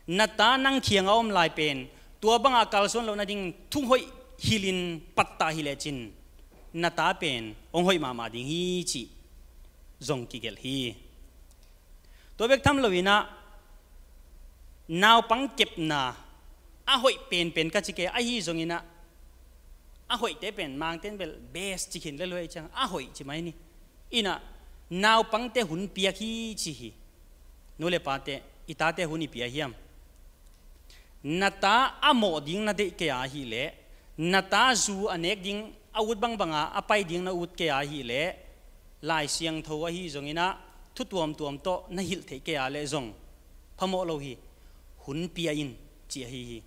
na ta nang khiang a om lai pen tua banga kalsuan loh nading thu hoih hilhin pattah hi lecin na ta pen hong hoih mahmah ding hi cih zong kigelh hi. Tua bek tham loinah naupang kepna a hoih penpen ka ci kei ahi zonginah a hoihte pen mangten bel best ci khin le luai ciang a hoih ci mai ni. Inah naupangte hun piak hi ci hi. Nu le pate i tate hun i pia hiam? Na ta a mawh ding na deih kei a ahih leh, na ta zu a nek ding a ut bangbanga a pai ding na ut kei a ahih leh, Lai Siangtho ahi zonginah thu tuamtuam tawh na hilh theih kei a leh zong phamawh lo hi. Hun pia in, ci ahi hi.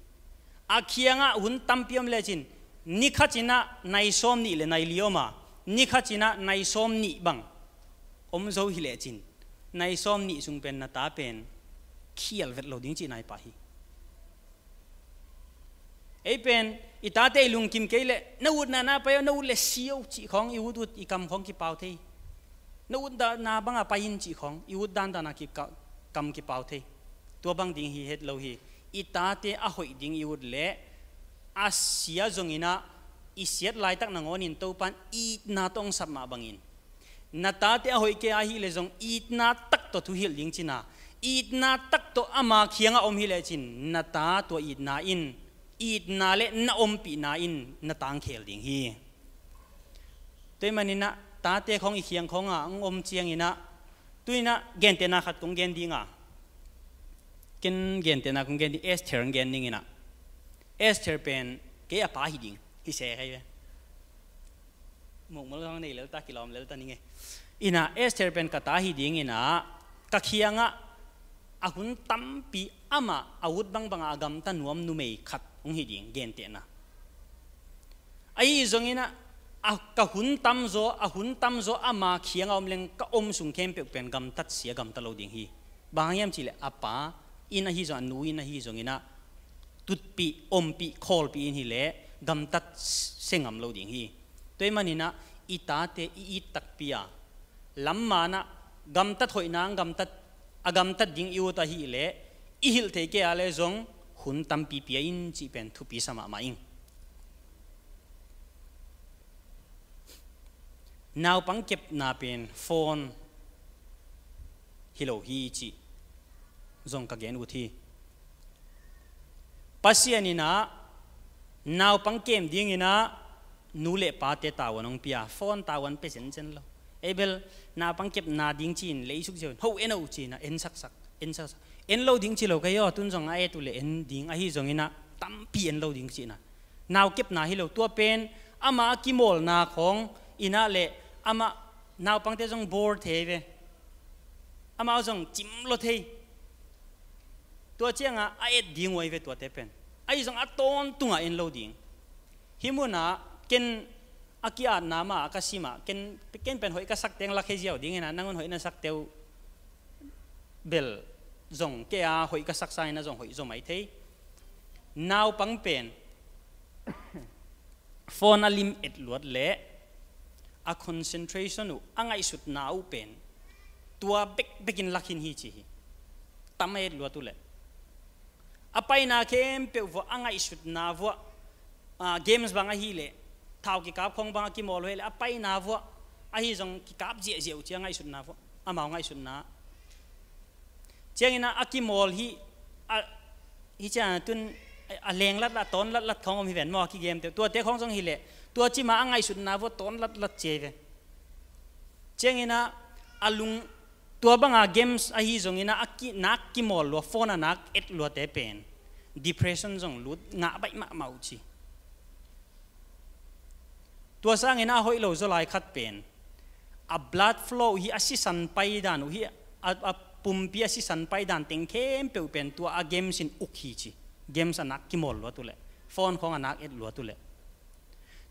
A kiangah hun tampi om lecin, ni khat inah nai sawm nih le nai li om a, ni khat inah nai sawm nih bang om zo hi lecin, nai sawm nih sung pen na ta pen khial vet lo ding cihna hi pah hi. Ei pen i tate i lungkim kei leh, na utna na pai aw, na ut le sio cih khawng i ut ut i kam khawng kipau thei. Na utna banga pai in cih khawng i ut dandana ki, ka, kam kipau thei. Tua bang ding hi het lo hi. I tate a hoih ding i ut leh, a sia zonginah i siat laitak nangawnin Topan itna tawh hong sap mah bangin, na tate a hoih kei ahih leh zong itna tak tawh thuhilh ding cina, itna tak tawh ama kiangah om hi lecin, na ta tua itna in, itna le na ompihna in na tangkhel ding hi. Tua ahih maninah tate khawng i khiang khawngah hong om cianginah, tuinah gentehna khat kong gen dinga, ken gentehna kong gen ding, Esther hong gen dinginah, Esther pen kei a pa hi ding hi se khai ve. Mukmul zong nei lelta, kilawm lelta ning e. Inah Esther pen ka ta hi dinginah, ka khiangah a hun tampi amah a ut bangbanga a gamta nuam numei khat hong hi ding, gentehna. Ahi zonginah, a, ka hun tamzaw, a hun tamzaw ama khiangah om leng ka om sung khempeuh pen gamtat sia gamta lo ding hi. Bang hang hiam cihleh a pa in ahi zong, a nu in ahi zonginah tutpih, ompih, khawlpih in hileh gamtat se ngam lo ding hi. Tua ahih maninah i tate i it takpi a, lam manah gamtat hoihna, gamtat, a gamtat ding i ut ahih leh, i hilh thei kei a leh zong hun tampi pia in cih pen thupi sa mahmah ing. Naupang kepna pen phone hi lo hi cih zong ka gen ut hi. Pasian inah naupang kem dinginah nu le pate tavuan hong pia, phone tavuan pia zezen lo. Ei bel naupang kepna ding ci-in leisuk ziau in, ho en uh ci-inah en saksak, en saksak. En lo ding ci lo kei aw, tun zong a et uh le en ding, ahi zonginah tampi en lo ding cihna. Nau kepna hi lo, tua pen amah a kimawlna khawng inah le amah, naupangte zong bore thei ve. Amah zong cim lua thei. Tua ciangah a et ding uh ahi ve tuate pen. Ahi zong a tawntungah en lo ding. Hih munah ken a ki-atna mah a ka simah, ken, ken pen hoih ka sak teng lak hei ziau dinginah, nangun hoih na sakte uh bel zong kei a hoih ka sak sangin a zong hoih zaw mai thei. Naupang pen phone a lim et luat leh a concentration uh, a ngaihsutna uh pen tua bekbekin lak hin hi ci hi. Tam a et luat uh leh a paina khempeuh vuah, a ngaihsutna vuah, ah, games bang ahih leh, thau kikap khawng bang a kimawl uh hi leh, a paina vuah, ahi zong kikap ziahziah uh ci a ngaihsutna vuah, amau ngaihsutna. Cianginah a kimawl hi, a, hi cianah tun a lenglatlat, a tawnlatlat khawng om hi ven maw, a kigemte uh. Tuate khawng zong hi leh, tua cima a ngaihsutna vuah tawnlatlat ci hi ve. Cianginah a lung, tua banga games ahi zonginah a ki, nak kimawl lua, phone a nak et luate pen depression zong lut ngah baih mahmah uh ci. Tua sanginah a hoih lo zaw lai khat pen a blood flow uh hi, a sisan paidan uh hi, a, a pumpi a sisan paidan teng khempeuh pen tua a games in uk hi ci. Games a nak kimawl luat uh leh, phone khawng a nak et luat uh leh.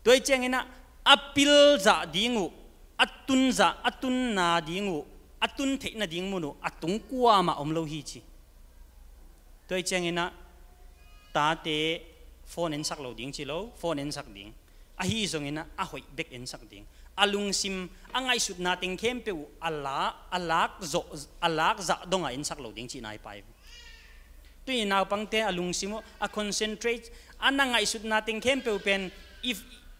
Tua hi cianginah a pil zah ding uh, a tun zah, a tunna ding uh, a tun theihna ding mun uh a tung kuamah om lo hi ci. Tua hi cianginah tate phone ensak lo ding ci lo, phone ensak ding. Ahi zonginah a hoih bek ensak ding. A lungsim, a ngaihsutna teng khempeuh uh a la, a lak zawh, a lak zah dongah ensak lo ding cihna hi pah hi. Tui naupangte a lungsim uh, a concentrate, a na ngaihsutna teng khempeuh pen i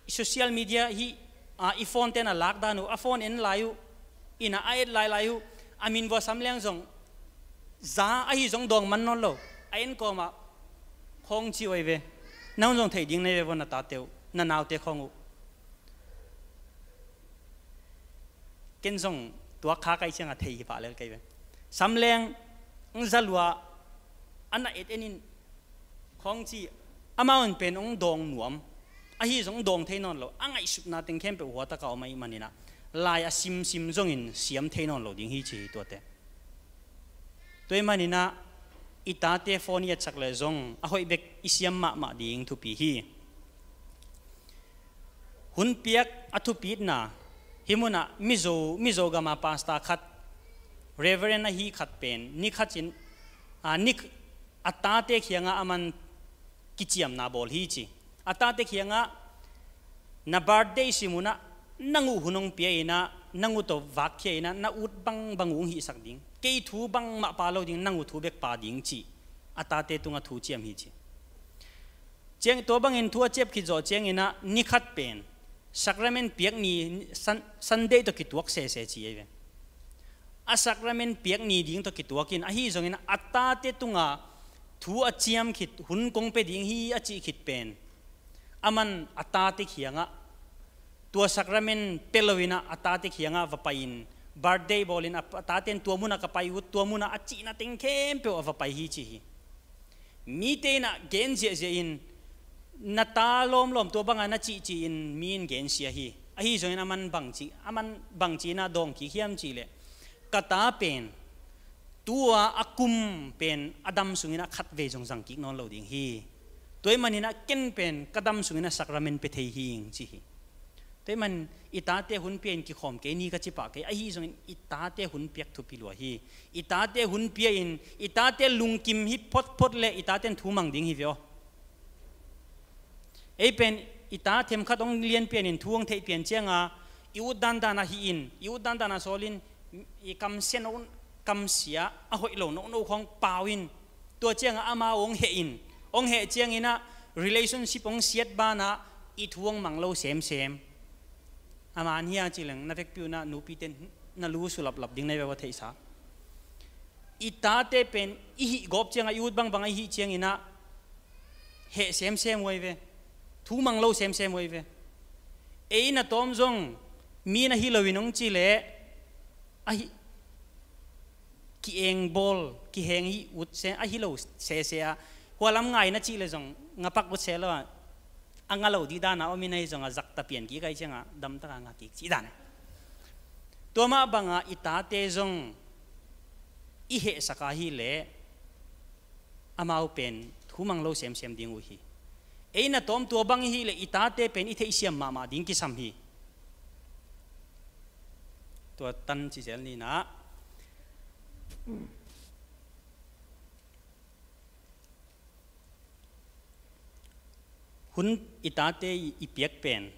social media hi, a, i phone ten a lakdan uh, a phone en lai uh, inah a et lailai uh, a min vua sam leng zong za ahi zong dawng man nawn lo, a en kawmah khawng ci uh ahi ve. Nang zong thei ding na hi ve vua, na tate uh, na naute khawng uh. Ken zong tua kha kai ciangah thei hi pah lel kei ve. Sam leng, ng za lua, a na et enin, khawng ci, amau in pen hong dawng nuam, ahi zong dawng thei nawn lo, a ngaihsutna teng khempeuh huataka om ahih maninah, lai a simsim zongin siam thei nawn lo ding hi ci hi tuate. Tua ahih maninah i tate phone i etsak le zong a hoih bek i siam mahmah ding thupi hi. Hun piak a thupitna, hih munah Mizo, Mizo gama pastor khat, Reverend ahi khat pen, ni khat in, a, ni, a tate khiangah aman kiciamna bawl hi ci. A tate khiangah na birthday sim unah nang uh hun hong pia inah, nang uh tawh vakkhia inah, na ut bangbang uh hong hihsak ding. Kei thu bangmah pa lo ding, nang uh thu bek pa ding ci. A tate tungah thu ciam hi ci. Ciang, tua bangin thu a ciap khit zawh cianginah ni khat pen sacrament piak ni, Sun-, Sunday tawh kituak sese ci ei ve. A sacrament piak ni ding tawh kituakin, ahi zongin a tate tunga thu a ciam khit, hun kong pia ding hi a cih khit pen, aman a tate khiangah tua sacrament pia loinah a tate khiangah va pai-in, birthday bawlin a, a taten tua munah ka pai uh, tua munah a cihna teng khempeuh a va pai hi ci hi. Mite inah gen ziahziah in, na ta lawmlawm tua banga na cihcih in mi in gensia hi. Ahi zongin aman bangci, aman bangci inah dawng kik hiam cihleh, ka ta pen tua a kum pen a dam sungin a khatvei zong zang kik nawn lo ding hi. Tua ahih maninah ken pen ka dam sungin a sacrament pia thei hing ci hi. Tua ahih man i tate hun pia in kikhawm kei ni ka ci pah kei, ahi zongin i tate hun piak thupi lua hi. I tate hun pia in, i tate lungkim hi photphot le i taten thu mang ding hi ve aw. Ei pen i ta themkhat hong lianpian in, thu hong theihpian cianga i ut dandan a hih in, i ut dandan a sawl in, i kamsia no, kamsia a hoih lo nono khawng pau in, tua cianga amau hong heh in, hong heh cianginah relationship hong siat banah i thu hong mang lo semsem. Ama an hia ci leng na vekpi unah nupiten na lu sulaplap ding na i ve va theihsa. I tate pen i hih gawp cianga i ut bangbang a i hih cianginah heh semsem uh ai ve. Thu mang lo semsem uh ai ve. Ei na tawm zong mi na hi loin hong ci leh, a hi, ki-eng bawl, kiheng hi ut se, ahi lo sese a, hua lam ngai na cih le zong ngapak ut se lo a, a nga lo dih dana om in ahi zong a zakta pian kik ahi cianga damtaka nga kik cih dan e. Tua mah banga i tate zong i hehsak ahi leh amau pen thu mang lo semsem ding uh hi. Ei na tawm tua bang i hih leh i tate pen i theihsiam mahmah ding kisam hi. Tua tan ci zel ni nah. Hun i tate i, i piak pen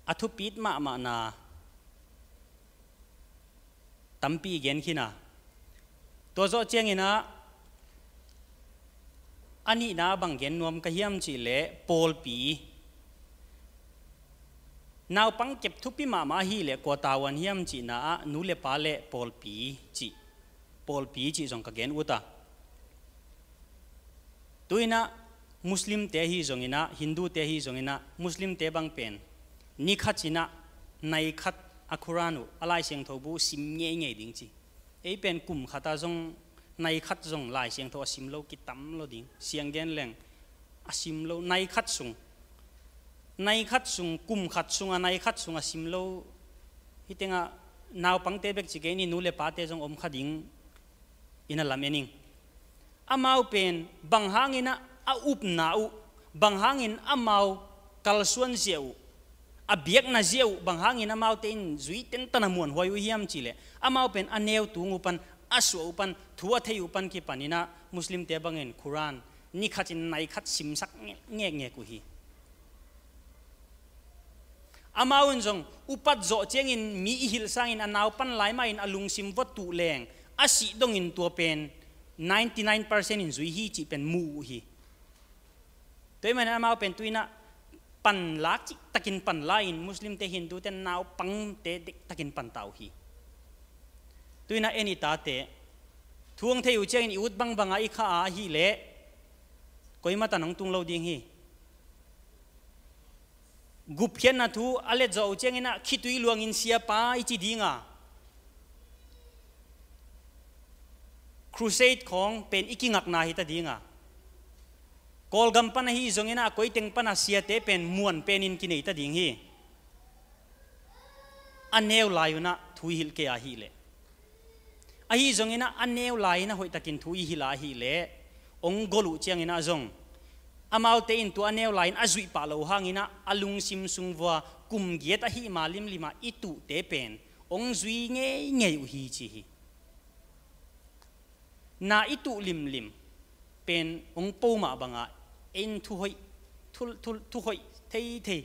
a thupit mahmahna tampi i gen khin a. Tua zawh cianginah a nihna bang gen nuam ka hiam cihleh pawlpi. Naupang kep thupi mahmah ahi leh kua tavuan hiam cihna ah nu le pa le pawlpi cih, pawlpi cih zong ka gen ut a. Tu inah Muslimte ahi zonginah, Hindute ahi zonginah, Muslimte bang pen ni khat inah nai khat a Quran uh, a Lai Siangtho bu sim ngeingei ding ci. Ei pen kum khat a zong nai khat zong Lai Siangtho a sim lo kitam lo ding. Siang gen leng a sim lo, nai khat sung, nai khat sung, kum khat sung a nai khat sung a sim lo. Hih tengah naupangte bek ci kei ni, nu le pate zong om kha ding in a lam en ing. Amau pen bang hangin a, a upna uh, bang hangin amau kalsuan zia uh, a biakna zia uh, bang hangin amaute in zui tentan a muanhuai uh hiam cihleh, amau pen a neu tung uh pan, a suah uh pan, thu a thei uh pan kipaninah Muslimte bangin Quran ni khat in nai khat simsak ngek, ngekngek uh hi. Amau in zong upat zawh ciangin mi i hilh sangin a naupan lai mahin a lungsim vua tuh leng a sih dongin tua pen ninety nine percent in zui hi cih pen mu uh hi. Tua ahih manin amau pen tu inah panlak cihtakin panla in Muslimte, Hindute naupangte diktakin panta uh hi. Tu inah en i tate thu hong thei uh ciangin i ut bangbanga i kha a ahih leh koimatan hong tung lo ding hi. Gupkhiatna thu a let zawh uh cianginah khitui luangin siapa i ci dinga, crusade khawng pen i kingakna hita dinga, Kawlgam pan ahi zongin ah a koiteng pan a siate pen muan penin kinei ta ding hi. A neu lai un ah thu i hilh kei ahih leh, ahi zongin ah a neu lai in ah hoihtakin thu i hilh ahih leh, hong gol uh ciangin ah zong amaute in tua a neu lai in a zuih pah loh hangin ah a lungsim sung vua kum giat ahih ma limlim ah i tuhte pen hong zui ngeingei uh hi ci hi. Na i tuh limlim pen hong po mah bangah ei in thuhoih, thu, thu, thuhoih theithei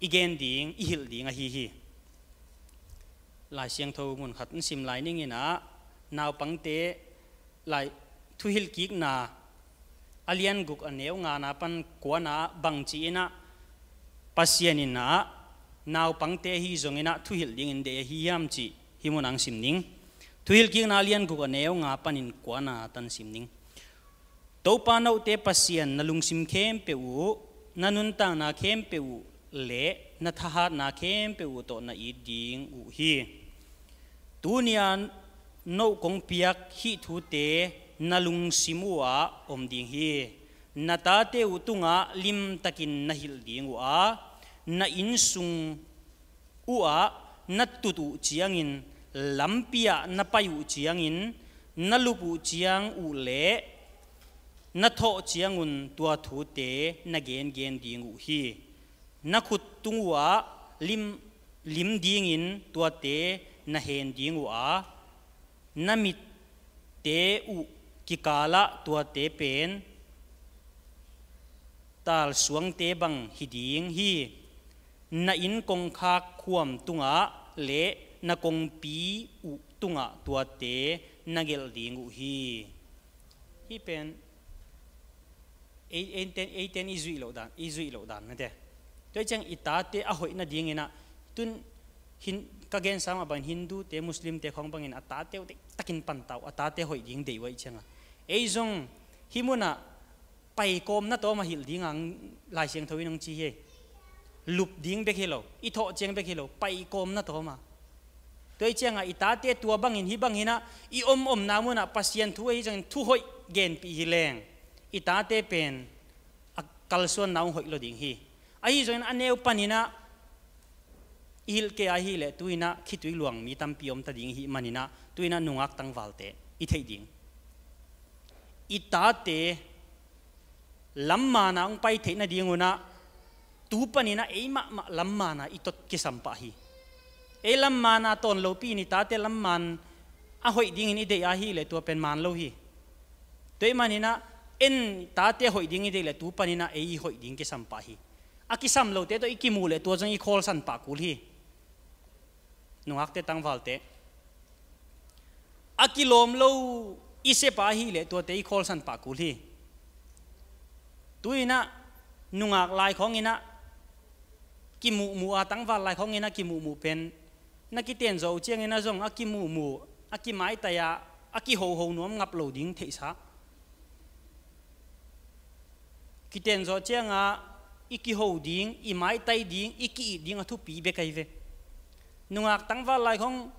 i gen ding, i hilh ding ahi hi. Lai Siangtho mun khat in sim lai ning in ah, Naupangte Lai Thuhilhkikna a lian guk a neu ngana pan kuana ah bangci in ah Pasian in ah naupangte ahi zongin ah thuhilh dingin deih ahi hiam cih hih mun ah hong sim ning. Thuhilhkikna a lian guk a neu nga panin kuana tan sim ning. Topa note Pasian na lungsim khempeuh uh, na nuntakna khempeuh uh le na thahatna khempeuh uh tawh na it ding uh hi. Tuni-a note kong piak hih thute na lungsim uhah om ding hi. Na tate uh tungah limtakin na hilh ding uh a, na innsung uhah na tut uh ciangin, lampi-ah na pai uh ciangin, na lup uh ciang uh le na thawh ciangun tua thute na gengen ding uh hi. Na khut tung uhah lim, lim dingin tuate na hen ding uh a, na mitte uh kikalah tuate pen talsuangte bang hi ding hi. Na inn kongkhak khuam tungah le na kongpi uh tungah tuate na gelh ding uh hi. Hih pen ei, eiten, eiten i zuih loh dan, i zuih loh dan mate. Tua hi ciang i tate a hoih nadingin ah, tun hin, ka gensa mah bangin Hindute, Muslimte khawng bangin a tate uh deihtakin panta uh, a tate hoih ding deih uh ahih ciangah. Ei zong hih munah paikawmna tawm a hilh ding ang Lai Siangtho in hong ci hi. Lup ding bek hi lo, i thawh ciang bek hi lo, paikawmna tawm a. Tua hi ciangah i tate tua bangin hih bangin ah i om omna munah Pasian thu ahi zongin thu hoih genpih hi leng, i tate pen a kalsuanna hong hoih lo ding hi. Ahi zongin a neu panin ah i hilh kei ahih leh tu-in ah khitui luang mi tampi om ta ding i hih manin ah tu-in ah nungak tangvalte i theih ding. I tate lamman ah hong pai theih nadingun ah tu panin ah ei mahmah lamman ah i tot kisam pah hi. Ei lamman ah tawn lopi-in i tate lamman a hoih dingin i deih ahih leh tua pen man lo hi. Tua ahih manin ah en tate hoih ding i deih leh tu panin ah ei i hoih ding kisam pah hi. A kisam lote tawh i kimuh leh tua zong i khawlsan pah kul hi. Nungakte tangvalte, a kilawm lo i sep ahih leh tuate i khawlsan pah kul hi. Tu-in ah nungak lai khawngin ah kimuhmuh a, tangval lai khawngin ah kimuhmuh pen na kiten zawh uh ciangin ah zong a kimuhmuh, a kimaitai a, a kihoho nuam ngap lo ding theihsa. Kiten zawh ciangah i kiho ding, i maitai ding, i ki-it ding a thupi bek ahi ve. Nungak tangval lai khawng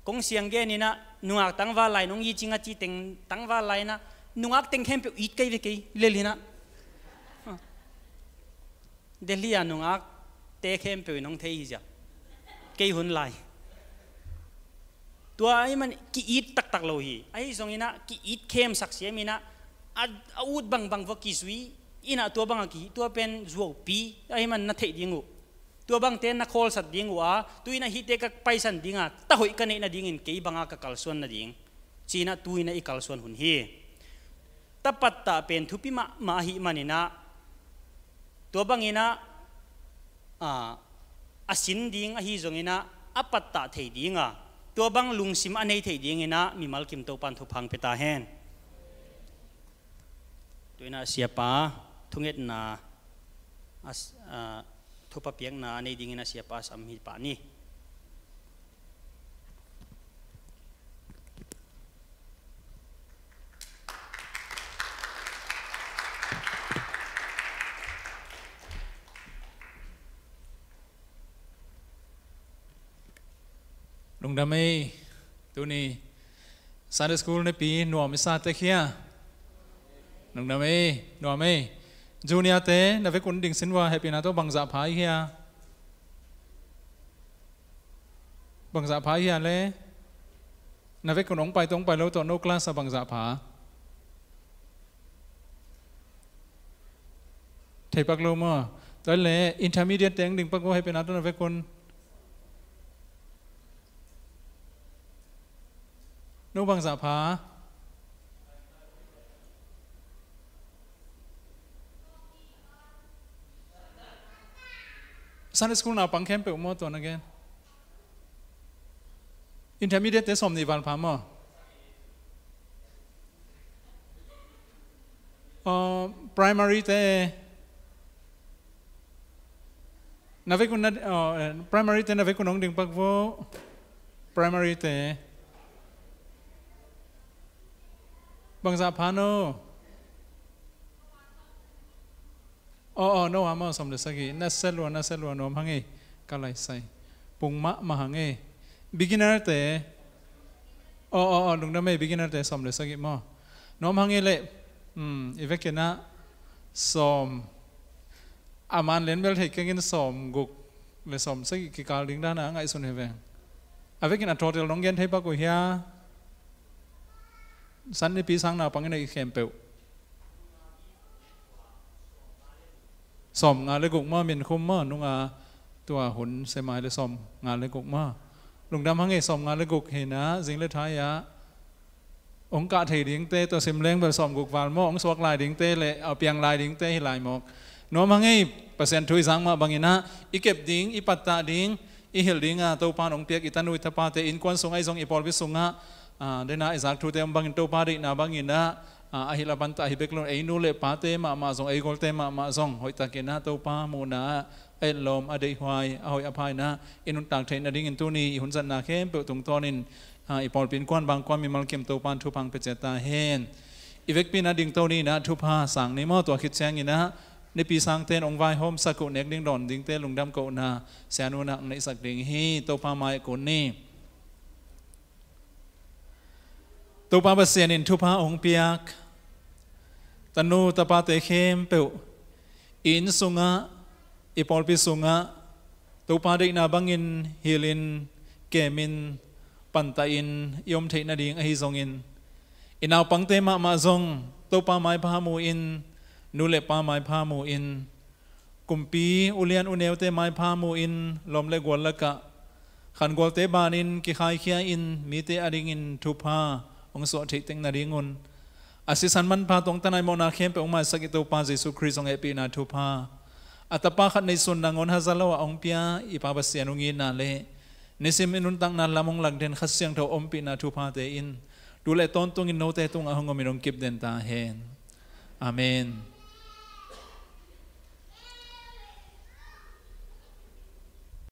kong siang genin ah, nungak tangval lai nong i cing a ci teng tangval lai-in ah nungak teng khempeuh it kei ve kei lel in ah. Delhi a nungakte khempeuh in hong thei hi ziau. Kei hun lai tua ahih man ki-it taktak lo hi. Ahi zongin ah ki-it khemsak siamin ah a, a ut bangbang vua kizui in ah tua bangah kihih, tua pen zuaupi ahih man na theih ding uh. Tua bangte na khawlsat ding uh a, tu-in ah hihte ka paisan ding a, ta hoih ka neih nadingin kei banga ka kalsuan nading ci-in ah tu-in ah i kalsuan hun hi. Ta pattah pen thupi mahmah ahih manin ah tua bangin ah, a, a sin ding ahi zongin ah a pattah thei ding a, tua bang lungsim a nei thei dingin ah mimal kim Topa'n thupha hong pia ta hen. Tu-in ah siapa thungetna, a, a, thupha piakna a nei dingin ah siapa sam hi pah ni. Lungdam ei. Tuni Sunday School Nipi nuam i sa tek hia? Nungdam ei, nuam ei. Junior te na vekun ding sin vua, hehpihna tawh bangzah pha i hia? Bangzah pha i hia le? Na vekun ong pai tawh ong pai lo tawh no class a bangzah pha? Theipak lo maw? Tua le intermediate te ong ding pak vua, hehpihna tawh na vekun. No bangzah pha? Sunday school naupang khempeuh maw, tua na gen? Intermediate te sawm nih val pha maw? Uh, primary te na vekun na, uh, primary te na vekun ong ding pak vua. Primary te bangzah pha no? Aw, aw, no a maw, sawm le sagih. Na sia lua, na sia lua, nuam hang ei. Ka lai sai. Pung mahmah hang ei. Beginner te. Aw, aw, aw, lungdam ei, beginner te sawm le sagih maw? Nuam hang ei leh. Hmm, i vekin ah sawm. A man lian bel thei kengin sawm guk le sawm sagih kikal ding dan a ngaihsun hi veng. A vekin a total nong gen thei pak uh hia? Sunday pi sang naupang i neih khempeuh. Sawm nga le guk maw, min khum maw, nunga tua hun semai le sawm nga le guk maw. Lungdam hang ei, sawm nga le guk hi na, zing le thai ah ong kah thei dingte, tua sim leng bel sawm guk val maw, ong suak lai dingte le a piang lai dingte hi lai mawk. Nuam hang ei, Pasian thu i zak mah bangin ah i kep ding, i pattah ding, i hilh ding a Topa in ong piak i tanu i tapate innkuan sungah, i zong i pawlpi sungah, ah, dena i zak thute om bangin Topa deihna bangin ah, ah, a hilh a pantah hi bek lo, ei nu le pate mahmah zong, ei golte mahmah zong hoihtakin ah Topa muhna ah a etlawm, a deihhuai, a hoih a pha in ah i nuntak theih nadingin tuni i hun zatna khempeuh tungtawnin, ah, i pawlpi innkuan bangkuan mimal kim Topa in thupha ong pia ciat ta hen. I vekpi in ah dingto ni in ah, thupha sang ni maw, tua khit ciangin ah Nipi sangte in ong vaihawmsak uh, nek ding dawn dingte lungdam kohna Sianu in ah ong neihsak ding hi. Topa mai ah kun ni. Topa Pasian in thupha ong piak tanu tapate khempeuh i inn sungah, i pawlpi sungah Topa deihna bangin hilhin, kemin, pantahin i om theih nading ahi zongin, i naupangte mahmah zong Topa maipha mu-in, nu le pa maipha mu-in, kumpi ulian uneute maipha mu-in, lawm le gual lakah khangualte banin kikhaikhia-in mite adingin thupha hong suah theih tek nadingun, a sisan manpha tawh tanaih mawhna khempeuh hong maisak i Topa Jesu Khrist hong hehpihna thupha, a Tapa khat neihsun nangawn haza lo-ah hong pia i Pa Pasian hong itna le nisim i nuntakna lam hong lakden Kha Siangtho ompihna thuphate in tu le tawntungin note tungah hong omin hong kipden ta hen. Amen.